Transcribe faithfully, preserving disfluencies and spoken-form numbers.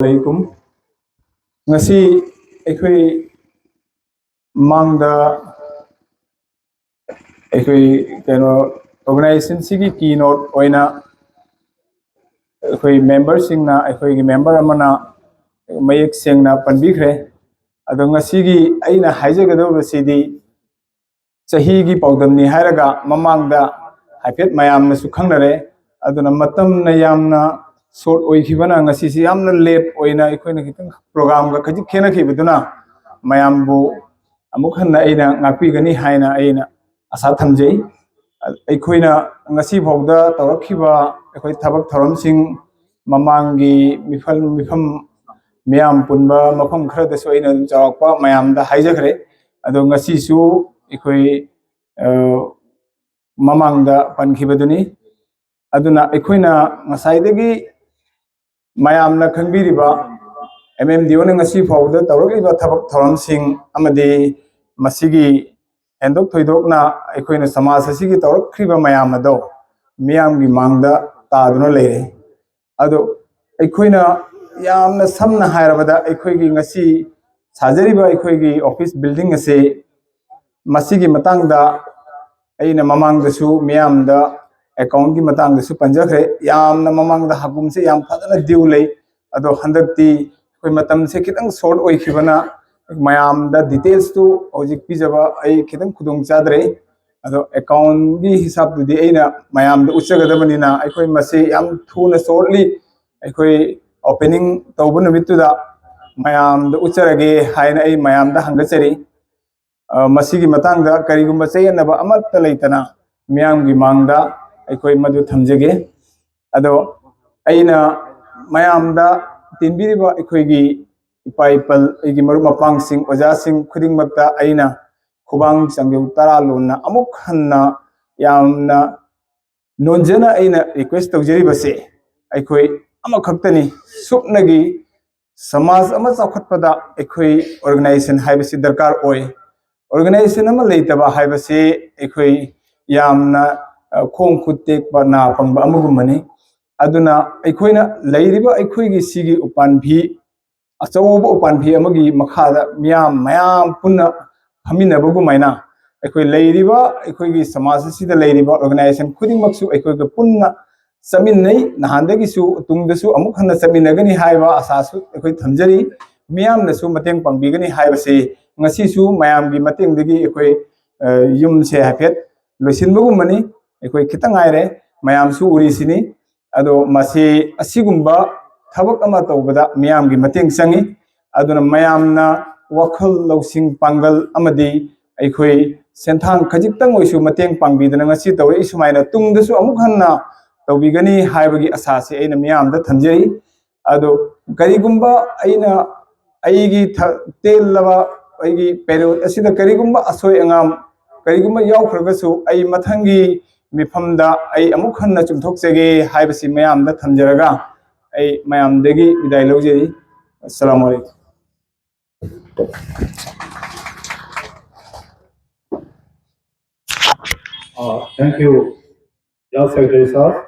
ꯑꯁꯂꯥꯃꯨ ꯑꯂꯥꯏꯀꯨꯝ꯫ ꯉꯁꯤ ꯑꯩꯈꯣꯏ ꯃꯥꯡꯗ ꯑꯩꯈꯣꯏ ꯀꯩꯅꯣ ꯑꯣꯔꯒꯅꯥꯏꯖꯦꯁꯟꯁꯤꯒꯤ ꯀꯤ ꯅꯣꯠ ꯑꯣꯏꯅ ꯑꯩꯈꯣꯏ ꯃꯦꯝꯕꯔꯁꯤꯡꯅ, ꯑꯩꯈꯣꯏꯒꯤ ꯃꯦꯝꯕꯔ ꯑꯃꯅ ꯃꯌꯦꯛ ꯁꯦꯡꯅ ꯄꯟꯕꯤꯈ꯭ꯔꯦ꯫ ꯑꯗꯣ ꯉꯁꯤꯒꯤ ꯑꯩꯅ ꯍꯥꯏꯖꯒꯗꯧꯕꯁꯤꯗꯤ ꯆꯍꯤꯒꯤ ꯄꯥꯎꯗꯝꯅꯤ ꯍꯥꯏꯔꯒ ꯃꯃꯥꯡꯗ ꯍꯥꯏꯐꯦꯠ ꯃꯌꯥꯝꯅꯁꯨ ꯈꯪꯅꯔꯦ꯫ ꯑꯗꯨꯅ ꯃꯇꯝꯅ ꯌꯥꯝꯅ ꯁꯣꯔꯠ ꯑꯣꯏꯈꯤꯕꯅ ꯉꯁꯤꯁꯤ ꯌꯥꯝꯅ ꯂꯦꯠ ꯑꯣꯏꯅ ꯑꯩꯈꯣꯏꯅ ꯈꯤꯇꯪ ꯄ꯭ꯔꯣꯒꯥꯝꯒ ꯈꯖꯤꯛ ꯈꯦꯠꯅꯈꯤꯕꯗꯨꯅ ꯃꯌꯥꯝꯕꯨ ꯑꯃꯨꯛ ꯍꯟꯅ ꯑꯩꯅ ꯉꯥꯛꯄꯤꯒꯅꯤ ꯍꯥꯏꯅ ꯑꯩꯅ ꯑꯁꯥ ꯊꯝꯖꯩ꯫ ꯑꯩꯈꯣꯏꯅ ꯉꯁꯤ ꯐꯥꯎꯗ ꯇꯧꯔꯛꯈꯤꯕ ꯑꯩꯈꯣꯏ ꯊꯕꯛ ꯊꯧꯔꯝꯁꯤꯡ, ꯃꯃꯥꯡꯒꯤ ꯃꯤꯐꯝ ꯃꯤꯐꯝ ꯃꯤꯌꯥꯝ ꯄꯨꯟꯕ ꯃꯐꯝ ꯈꯔꯗꯁꯨ ꯑꯩꯅ ꯑꯗꯨꯝ ꯆꯥꯎꯔꯥꯛꯄ ꯃꯌꯥꯝꯗ ꯍꯥꯏꯖꯈ꯭ꯔꯦ꯫ ꯑꯗꯣ ꯉꯁꯤꯁꯨ ꯑꯩꯈꯣꯏ ꯃꯃꯥꯡꯗ ꯄꯟꯈꯤꯕꯗꯨꯅꯤ꯫ ꯑꯗꯨꯅ ꯑꯩꯈꯣꯏꯅ ꯉꯁꯥꯏꯗꯒꯤ ꯃꯌꯥꯝꯅ ꯈꯪꯕꯤꯔꯤꯕ ꯑꯦꯝ ꯑꯦꯝ ꯗꯤ ꯑꯣꯅ ꯉꯁꯤ ꯐꯥꯎꯕꯗ ꯇꯧꯔꯛꯂꯤꯕ ꯊꯕꯛ ꯊꯧꯔꯝꯁꯤꯡ ꯑꯃꯗꯤ ꯃꯁꯤꯒꯤ ꯍꯦꯟꯗꯣꯛ ꯊꯣꯏꯗꯣꯛꯅ ꯑꯩꯈꯣꯏꯅ ꯁꯃꯥꯖ ꯑꯁꯤꯒꯤ ꯇꯧꯔꯛꯈ꯭ꯔꯤꯕ ꯃꯌꯥꯝ ꯑꯗꯣ ꯃꯤꯌꯥꯝꯒꯤ ꯃꯥꯡꯗ ꯇꯥꯗꯨꯅ ꯂꯩꯔꯦ꯫ ꯑꯗꯣ ꯑꯩꯈꯣꯏꯅ ꯌꯥꯝꯅ ꯁꯝꯅ ꯍꯥꯏꯔꯕꯗ ꯑꯩꯈꯣꯏꯒꯤ ꯉꯁꯤ ꯁꯥꯖꯔꯤꯕ ꯑꯩꯈꯣꯏꯒꯤ ꯑꯣꯐꯤꯁ ꯕꯤꯜꯗꯤꯡ ꯑꯁꯤ, ꯃꯁꯤꯒꯤ ꯃꯇꯥꯡꯗ ꯑꯩꯅ ꯃꯃꯥꯡꯗꯁꯨ ꯃꯤꯌꯥꯝꯗ ꯑꯦꯀꯥꯎꯟꯒꯤ ꯃꯇꯥꯡꯗꯁꯨ ꯄꯟꯖꯈ꯭ꯔꯦ꯫ ꯌꯥꯝꯅ ꯃꯃꯥꯡꯗ ꯍꯥꯀꯨꯝꯁꯦ ꯌꯥꯝ ꯐꯖꯅ ꯗ꯭ꯌꯨ ꯂꯩ, ꯑꯗꯣ ꯍꯟꯗꯛꯇꯤ ꯑꯩꯈꯣꯏ ꯃꯇꯝꯁꯦ ꯈꯤꯇꯪ ꯁꯣꯔꯠ ꯑꯣꯏꯈꯤꯕꯅ ꯃꯌꯥꯝꯗ ꯗꯤꯇꯦꯜꯁꯇꯨ ꯍꯧꯖꯤꯛ ꯄꯤꯖꯕ ꯑꯩ ꯈꯤꯇꯪ ꯈꯨꯗꯣꯡ ꯆꯥꯗ꯭ꯔꯦ꯫ ꯑꯗꯣ ꯑꯦꯀꯥꯎꯟꯒꯤ ꯍꯤꯁꯥꯞꯇꯨꯗꯤ ꯑꯩꯅ ꯃꯌꯥꯝꯗ ꯎꯠꯆꯒꯗꯕꯅꯤꯅ ꯑꯩꯈꯣꯏ ꯃꯁꯤ ꯌꯥꯝ ꯊꯨꯅ ꯁꯣꯔꯠꯂꯤ ꯑꯩꯈꯣꯏ ꯑꯣꯄꯦꯅꯤꯡ ꯇꯧꯕ ꯅꯨꯃꯤꯠꯇꯨꯗ ꯃꯌꯥꯝꯗ ꯎꯠꯆꯔꯒꯦ ꯍꯥꯏꯅ ꯑꯩ ꯃꯌꯥꯝꯗ ꯍꯪꯒꯠꯆꯔꯤ꯫ ꯃꯁꯤꯒꯤ ꯃꯇꯥꯡꯗ ꯀꯔꯤꯒꯨꯝꯕ ꯆꯌꯦꯠꯅꯕ ꯑꯃꯠꯇ ꯂꯩꯇꯅ ꯃꯤꯌꯥꯝꯒꯤ ꯃꯥꯡꯗ ꯑꯩꯈꯣꯏ ꯃꯗꯨ ꯊꯝꯖꯒꯦ꯫ ꯑꯗꯣ ꯑꯩꯅ ꯃꯌꯥꯝꯗ ꯇꯤꯟꯕꯤꯔꯤꯕ ꯑꯩꯈꯣꯏꯒꯤ ꯏꯄꯥ ꯏꯄꯜ, ꯑꯩꯒꯤ ꯃꯔꯨꯞ ꯃꯄꯥꯡꯁꯤꯡ, ꯑꯣꯖꯥꯁꯤꯡ ꯈꯨꯗꯤꯡꯃꯛꯇ ꯑꯩꯅ ꯈꯨꯕꯥꯡ ꯆꯪꯖꯧ ꯇꯔꯥ ꯂꯣꯟꯅ ꯑꯃꯨꯛ ꯍꯟꯅ ꯌꯥꯝꯅ ꯅꯣꯟꯖꯅ ꯑꯩꯅ ꯔꯤꯀ꯭ꯋꯦꯁ ꯇꯧꯖꯔꯤꯕꯁꯦ, ꯑꯩꯈꯣꯏ ꯑꯃꯈꯛꯇꯅꯤ꯫ ꯁꯨꯞꯅꯒꯤ ꯁꯃꯥꯖ ꯑꯃ ꯆꯥꯎꯈꯠꯄꯗ ꯑꯩꯈꯣꯏ ꯑꯣꯔꯒꯅꯥꯏꯖꯦꯁꯟ ꯍꯥꯏꯕꯁꯤ ꯗꯔꯀꯥꯔ ꯑꯣꯏ꯫ ꯑꯣꯔꯒꯅꯥꯏꯖꯦꯁꯟ ꯑꯃ ꯂꯩꯇꯕ ꯍꯥꯏꯕꯁꯤ ꯑꯩꯈꯣꯏ ꯌꯥꯝꯅ, ꯑ, ꯈꯣꯡ ꯈꯨꯠ ꯇꯦꯛꯄ, ꯅꯥ ꯄꯪꯕ ꯑꯃꯒꯨꯝꯕꯅꯤ꯫ ꯑꯗꯨꯅ ꯑꯩꯈꯣꯏꯅ ꯂꯩꯔꯤꯕ ꯑꯩꯈꯣꯏꯒꯤ ꯁꯤꯒꯤ ꯎꯄꯥꯟꯕꯤ, ꯑꯆꯧꯕ ꯎꯄꯥꯟꯕꯤ ꯑꯃꯒꯤ ꯃꯈꯥꯗ ꯃꯤꯌꯥꯝ ꯃꯌꯥꯝ ꯄꯨꯟꯅ ꯐꯝꯃꯤꯟꯅꯕꯒꯨꯝꯃꯥꯏꯅ, ꯑꯩꯈꯣꯏ ꯂꯩꯔꯤꯕ, ꯑꯩꯈꯣꯏꯒꯤ ꯁꯃꯥꯖ ꯑꯁꯤꯗ ꯂꯩꯔꯤꯕ organization ꯈꯨꯗꯤꯡꯃꯛꯁꯨ ꯑꯩꯈꯣꯏꯒ ꯄꯨꯟꯅ ꯆꯠꯃꯤꯟꯅꯩ꯫ ꯅꯍꯥꯟꯗꯒꯤꯁꯨ, ꯇꯨꯡꯗꯁꯨ ꯑꯃꯨꯛ ꯍꯟꯅ ꯆꯠꯃꯤꯟꯅꯒꯅꯤ ꯍꯥꯏꯕ ꯑꯁꯥꯁꯨ ꯑꯩꯈꯣꯏ ꯊꯝꯖꯔꯤ꯫ ꯃꯤꯌꯥꯝꯅꯁꯨ ꯃꯇꯦꯡ ꯄꯥꯡꯕꯤꯒꯅꯤ ꯍꯥꯏꯕꯁꯤ ꯉꯁꯤꯁꯨ ꯃꯌꯥꯝꯒꯤ ꯃꯇꯦꯡꯗꯒꯤ ꯑꯩꯈꯣꯏ, ꯑ, ꯌꯨꯝꯁꯦ ꯍꯥꯏꯐꯦꯠ ꯂꯣꯏꯁꯤꯟꯕꯒꯨꯝꯕꯅꯤ꯫ ꯑꯩꯈꯣꯏ ꯈꯤꯇꯪ ꯉꯥꯏꯔꯦ, ꯃꯌꯥꯝꯁꯨ ꯎꯔꯤꯁꯤꯅꯤ꯫ ꯑꯗꯣ ꯃꯁꯤ, ꯑꯁꯤꯒꯨꯝꯕ ꯊꯕꯛ ꯑꯃ ꯇꯧꯕꯗ ꯃꯤꯌꯥꯝꯒꯤ ꯃꯇꯦꯡ ꯆꯪꯉꯤ꯫ ꯑꯗꯨꯅ ꯃꯌꯥꯝꯅ ꯋꯥꯈꯜ ꯂꯧꯁꯤꯡ ꯄꯥꯡꯒꯜ ꯑꯃꯗꯤ ꯑꯩꯈꯣꯏ ꯁꯦꯟꯊꯥꯡ ꯈꯖꯤꯛꯇꯪ ꯑꯣꯏꯁꯨ ꯃꯇꯦꯡ ꯄꯥꯡꯕꯤꯗꯅ ꯉꯁꯤ ꯇꯧꯔꯛꯏ ꯁꯨꯃꯥꯏꯅ ꯇꯨꯡꯗꯁꯨ ꯑꯃꯨꯛ ꯍꯟꯅ ꯇꯧꯕꯤꯒꯅꯤ ꯍꯥꯏꯕꯒꯤ ꯑꯁꯥꯁꯤ ꯑꯩꯅ ꯃꯤꯌꯥꯝꯗ ꯊꯝꯖꯩ꯫ ꯑꯗꯣ ꯀꯔꯤꯒꯨꯝꯕ ꯑꯩꯅ ꯑꯩꯒꯤ ꯊ-, ꯇꯦꯜꯂꯕ ꯑꯩꯒꯤ ꯄꯦꯔꯣꯜ ꯑꯁꯤꯗ ꯀꯔꯤꯒꯨꯝꯕ ꯑꯁꯣꯏ ꯑꯉꯥꯝ ꯀꯔꯤꯒꯨꯝꯕ ꯌꯥꯎꯈ꯭ꯔꯒꯁꯨ, ꯑꯩ ꯃꯊꯪꯒꯤ ꯃꯤꯐꯝꯗ ꯑꯩ ꯑꯃꯨꯛ ꯍꯟꯅ ꯆꯨꯝꯊꯣꯛꯆꯒꯦ ꯍꯥꯏꯕꯁꯤ ꯃꯌꯥꯝꯗ ꯊꯝꯖꯔꯒ ꯑꯩ ꯃꯌꯥꯝꯗꯒꯤ ꯕꯤꯗꯥꯏ ꯂꯧꯖꯔꯤ꯫ ꯑꯁꯂꯥꯃꯨ ꯑꯂꯩꯀꯨꯝ꯫ Uh, thank you, General Secretary sir.